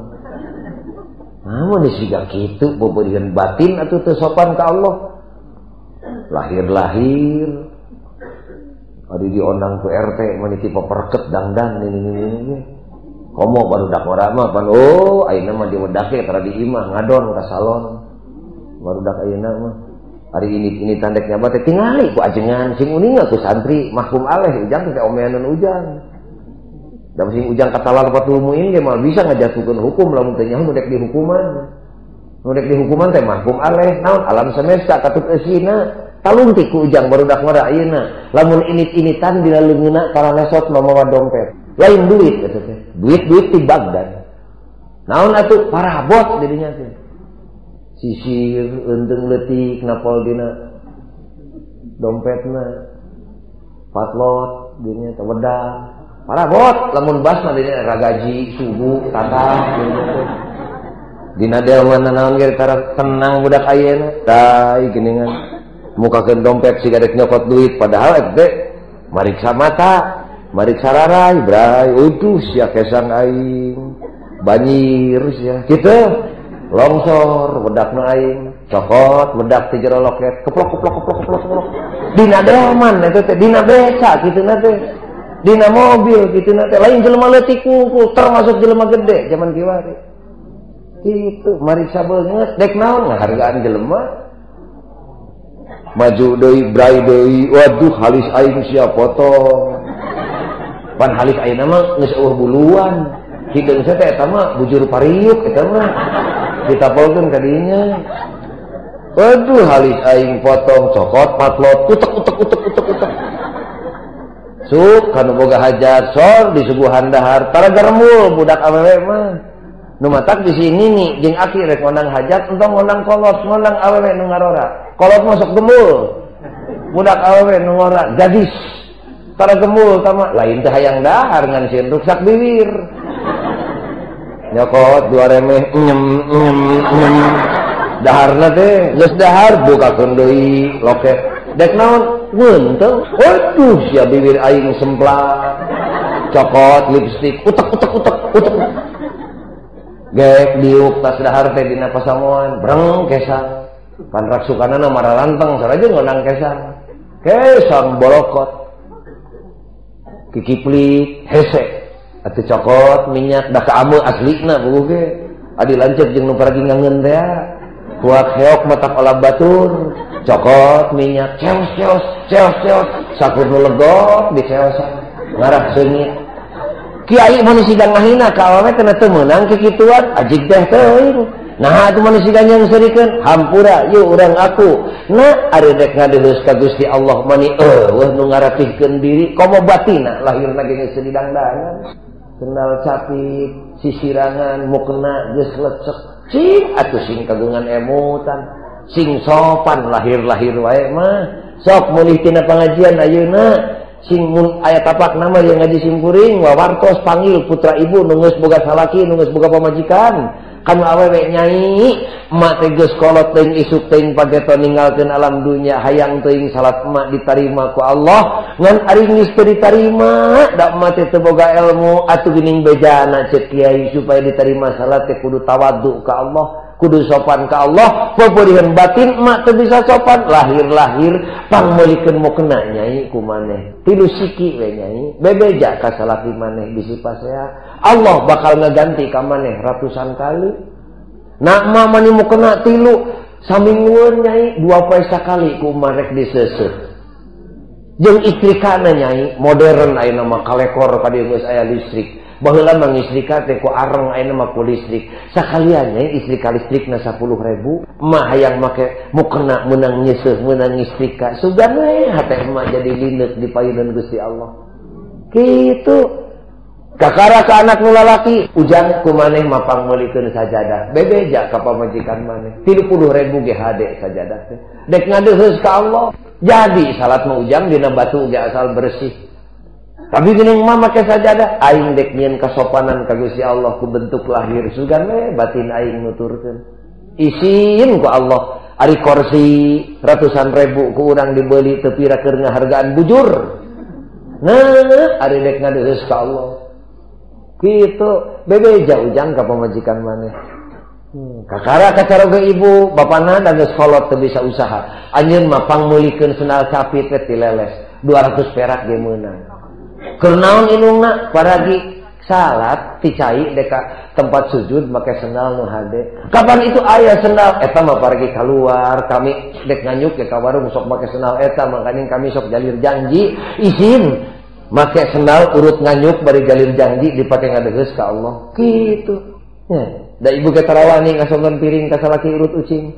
Nah, mun siga kitu bobodian batin atuh teu sopan ka Allah. Lahir-lahir ari diondang ku RT mani ti paperket dangdan ini. Komo barudak ora mah pan oh ayeuna mah diwedake tara di imah ngadon ka salon. Barudak ayeuna mah ari ini tandek nyaba teh tingali ku ajengan sing uninga ku santri mahkum aleh ujang teh omeaneun ujang. Da sing ujang katalar fatul muin ge mah bisa ngajatuhkeun hukum lamun teh nyaho dek dihukuman. Nu dek dihukuman teh mahkum aleh naon alam semesta katut eusina talungtik ku ujang barudak ngora ayeuna. Lamun init-initan dina leungeunna karanesot mamawa dompet. Lain duit eta teh. Duit-duit ti Baghdad. Naon atuh parabot didinya teh. Sisir eunteung leutik napol dina dompetna patlot dinya teh wedang parabot lamun basna dinya ragaji sugu tatah dina delman naon ge tara tenang budak ayeuna tai geuningan mukakeun dompet siga rek nyokot duit padahal eta teh mariksa mata mariksa rarai bray uduh sia kesang aing banjir sia kitu longsor wedakna aing cokot wedak ti jero loket keplok keplok keplok keplok keplok dina delman eta teh dina beca kituna teh dina mobil kituna teh lain jelema leutik kungkul termasuk jelema gede zaman kiwari kitu mariksa beungeut dek naon ngahargaan jelema maju deui bray deui waduh halis aing sia potong pan halis ayeuna mah geus eueuh buluan hideung teh eta mah bujur pariuk eta mah ditapolkeun ka dinya. Waduh halis aing potong cokot patlot utek utek utek utek utek. Suk kanu boga hajat sor disuguhan dahar tara garemul budak awewe mah. Nu matak di sini nih jeung aki rek ngondang hajat entong ngondang kolot ngondang awewe nu ngarora. Kolot mah sok gemul. Budak awewe nu ngora gadis. Tara gemul tama lain teh hayang dahar ngan sieun ruksak bibir. Nyokot dua remeh nyem nyem nyem daharna teh geus dahar bukakeun deui loket dek naon ngeunteung waduh sia bibir aing semplak cokot lipstik utek utek utek utek gek diuk tas dahar teh dina pasamuan breng kesang Pan raksukanana mararanteng saraja ngonang kesang. Kesang bolokot. Kikiplik hese. Atuh cokot minyak da kaameu aslina buku ge. Adi lanceuk jeung nu paragi ngangeun teh. Kuak heok matak olah batur. Cokot minyak ceos-ceos ceos-ceos sakur nu legok diceosan ngarah seungit. Kiai mun siga ngahina ka awewe teh teu meunang kikituan ajig teh teuing. Nah atuh mun siga nyangseurikeun hampura yeuh urang aku. Nah ari rek ngadeheus ka Gusti Allah mani eueuh nu ngarapihkeun diri komo batina lahirna ge geus didangdangan. Sendal capit, sisirangan, mukena geus lecek. Cing atuh sing kagungan emutan, sing sopan lahir-lahir wae mah. Sok meulih tina pangajian ayeuna sing mun aya tapak nama yang ngaji simkuring wawartos panggil putra ibu nu geus boga salaki nu geus boga pamajikan kanu awewe nyai emak teh geus kolot teuing isuk teuing pageto ninggalkeun alam dunya hayang teuing salat emak ditarima ku Allah ngan ari geus teu ditarima da emak teh teu boga ilmu atuh geuning bejana ceuk kiai supaya ditarima salat teh kudu tawadhu ka Allah kudu sopan ka Allah peperihan batin emak teu bisa sopan lahir-lahir pangmeulikeun mukena nyai ku maneh tilu siki we nyai bebeja ka salaki maneh bisi pasea Allah bakal ngaganti ka maneh ratusan kali nah emak mani mukena tilu saminggueun nyai dua poe sakali ku maneh diseuseuh jeung istrikana nyai modern ayeuna mah kalekor ka dieu geus aya listrik. Baheula mah ngistrika teh ku areng ayeuna mah ku listrik. Sakalian nyai istrika listrikna 10.000, emak hayang make mukena meunang nyeuseuh meunang ngistrika. Sugan we hate emak jadi lineuk di payunan Gusti Allah. Kitu. Kakara ka anak nu lalaki, ujang ku maneh mah pangmeulikeun sajadah. Bebeja ka pamajikan maneh. 30.000 ge hade sajadah teh. Dek ngadeheus ka Allah. Jadi salat mah ujang dina batu ge asal bersih. Tapi geuning mah make sajadah aing dek nyieun kasopanan ka Gusti Allah ku bentuk lahir sugan we batin aing nuturkeun. Isin ku Allah ari kursi ratusan ribu ku urang dibeli teu pira keur ngahargaan bujur. Nah, ari dek ngadeheus ka Allah. Kitu bebeja ujang ka pamajikan maneh. Kakara kacaroge ibu bapana da geus kolot teu bisa usaha. Anjeun mah pangmeulikeun sendal capit teh tileles 200 perak ge meunang. Keur naon indungna paragi salat ti cai deka tempat sujud make sendal nu hade. Kapan itu aya sendal eta mah paragi kaluar kami dek nganyuk ge ka warung sok make sendal eta mangkaning kami sok jalir janji izin make sendal urut nganyuk bari jalir janji dipake ngadeheus ka Allah. Kitu. Nya, da ibu ge tarawani ngasongkeun piring ka salaki urut ucing.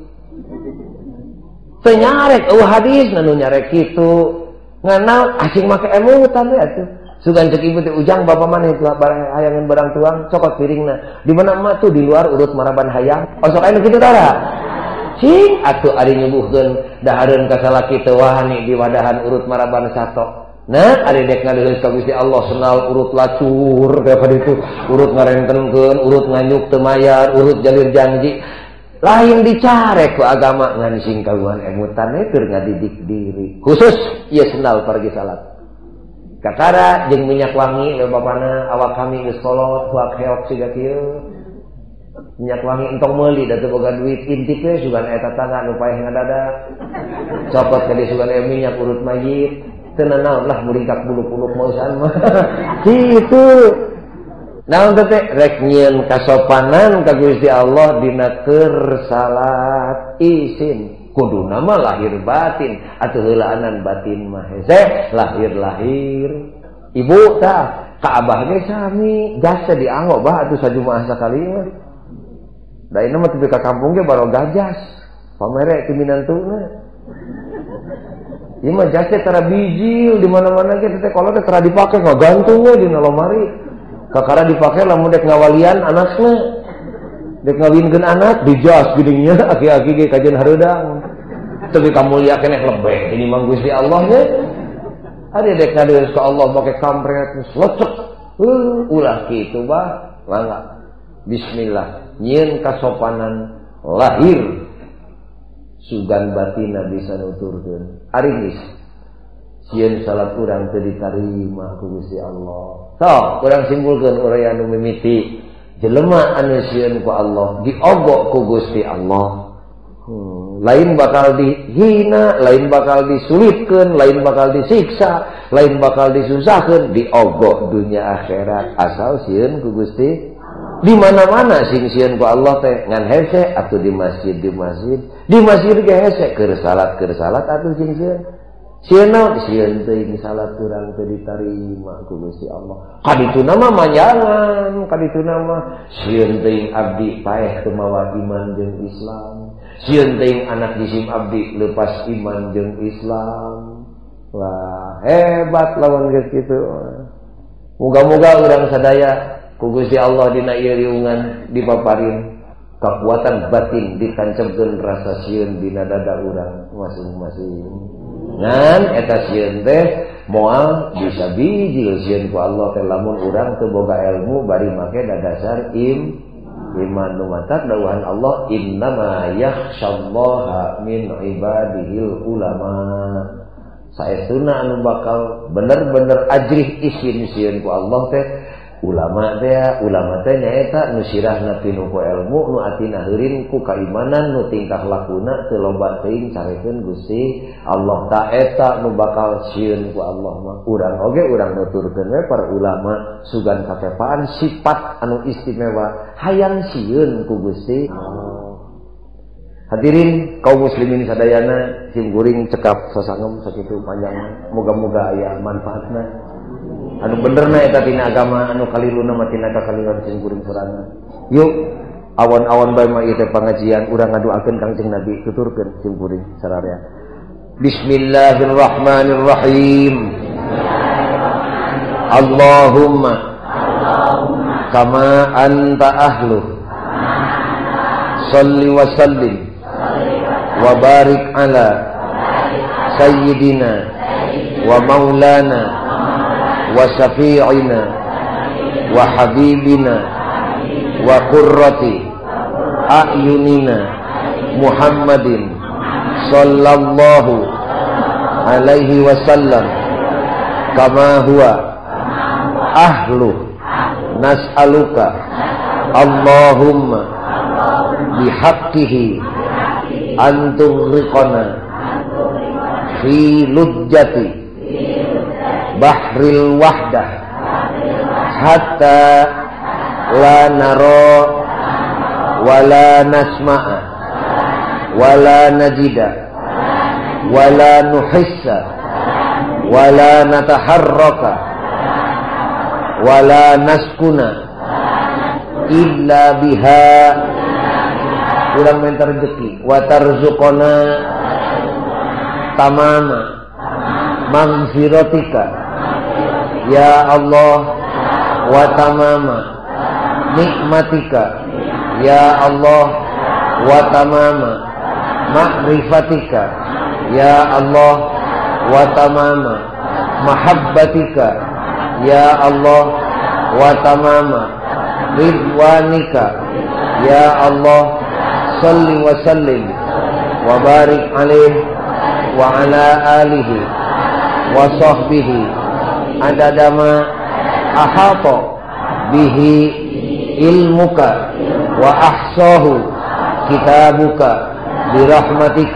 Teu nyarek eueuh hadis nu nyarek kitu. Nganal asing make emutan we atuh. Sugan cek ibu teh ujang bapak maneh hayangan barang tuang cokot piringna. Di mana emak tuh di luar urut maraban hayang. Osok aya nu kitu tara. Cing atuh ari nyuguhkeun dahareun ka salaki teu wani di wadahan urut maraban sato. Nah, ari dek ngadeheus ka Gusti Allah sendal urut lacur ka ditu, urut ngarentenkeun, urut nganyuk teu mayar, urut jalir janji. Lain dicarek ku agama ngan sing kagungan emutan we keur ngadidik diri. Khusus ieu sendal pergi salat. Kakara jeung minyak wangi we bapana awak kami geus kolot huak heok siga kieu. Minyak wangi entong meuli da teu boga duit intip we sugan aya tatangga nu paeh ngadadak. Cokot ka dieu sugan aya minyak urut mayit. Teu nanaon lah muringkak bulu-buluk mausan mah. Kitu. Naon teh rek nyieun kasopanan ka Gusti Allah dina keur salat isin. Kuduna mah lahir batin atuh heulaanan batin mah hese lahir-lahir. Ibu tah ka abah ge sami gas teh dianggo bah atuh sajumaah sakali mah. Da ieu mah tepi ka kampung ge baro gajas. Pamere ti minantuna. Ieu mah jas teh tara bijil di mana-mana ge teh kolot teh tara dipake ngagantung we dina lomari. Kakara dipake lamun dek ngawalian anakna. Dek ngawinkeun anak di jas geuning nya aki-aki ge kajian hareudang. Tapi kamulia keneh lebeh ini mah Gusti Allah nya. Ari dek ngadeus ka Allah make kampret lecek. Ulah kitu bah, mangga. Bismillah, nyieun kasopanan lahir sugan batina bisa nuturkeun. Ari geus sieun salat urang teu ditarima ku Gusti Allah. Sok urang simpulkeun urang anu mimiti jelema anu sieun ku Allah diogok ku Gusti Allah. Lain bakal dihina, lain bakal disulitkeun, lain bakal disiksa, lain bakal disusahkeun, diogok dunia akhirat asal sieun ku Gusti. Di mana-mana sing sieun ku Allah teh ngan hese atuh di masjid, di masjid, di masjid ge hese keur salat atuh sing sieun. Sieun naon? Sieun teuing salat urang teu ditarima ku Gusti Allah. Kadituna mah manjangan, kadituna mah sieun teuing abdi paeh teu mawa iman jeung Islam. Sieun teuing anak jisim abdi lepas iman jeung Islam. Wah, hebat lawan geus kitu. Moga-moga urang sadaya ku Gusti Allah dina ieu riungan dipaparin kakuatan batin ditancapkeun rasa sieun dina dada urang masing-masing. Ngan eta sieun teh moal bisa bijil sieun ku Allah teh lamun urang teu boga ilmu bari make dadasar iman nu matak dawuhan Allah innama yakhsyallaha min ibadihil ulama. Saestuna anu bakal bener-bener ajrih isin sieun ku Allah teh ulama teh nyaeta nu sirahna pinu ku ilmu, nu atina heurin ku kaimanan, nu tingkah lakuna teu loba teuing carekeun Gusti Allah. Ta eta nu bakal sieun ku Allah mah. Urang oge urang nuturkeun we para ulama sugan katepaan sifat anu istimewa hayang sieun ku Gusti Allah. Hadirin kaum muslimin sadayana, sim kuring cekap sasangem sakitu panjangna, moga-moga aya manfaatna. Anu benerna eta tina agama, anu kaliluna mah tina kakaliluan sim kuring sorangan. Yuk awan-awan bae mah ieu teh pangajian urang ngaduakeun Kangjeng Nabi, tuturkeun sim kuring sararea. Bismillahirrahmanirrahim. Allahumma kama anta ahlu salli wa sallim wa barik ala sayyidina wa maulana wa syafi'ina wa habibina wa qurrati a'yunina Muhammadin sallallahu alaihi wasallam kama huwa ahlu nas'aluka Allahumma bihaqqihi an tughriqana fi lujjati bahril wahdah hatta la nara wa la nasma'a wa la najida wa la nuhissa wa la nataharraka wa la naskuna illa biha. Urang minta rezeki wa tarzuqona tamama maghfiratika ya Allah wa tamama nikmatika ya Allah wa tamama ma'rifatika ya Allah wa tamama mahabbatika ya Allah wa tamama ridwanika ya Allah. Salli wa sallim wa barik alaih wa ala alihi wa sahbihi adadama ahata bihi ilmuka wa ahsahu kitabuka birahmatika.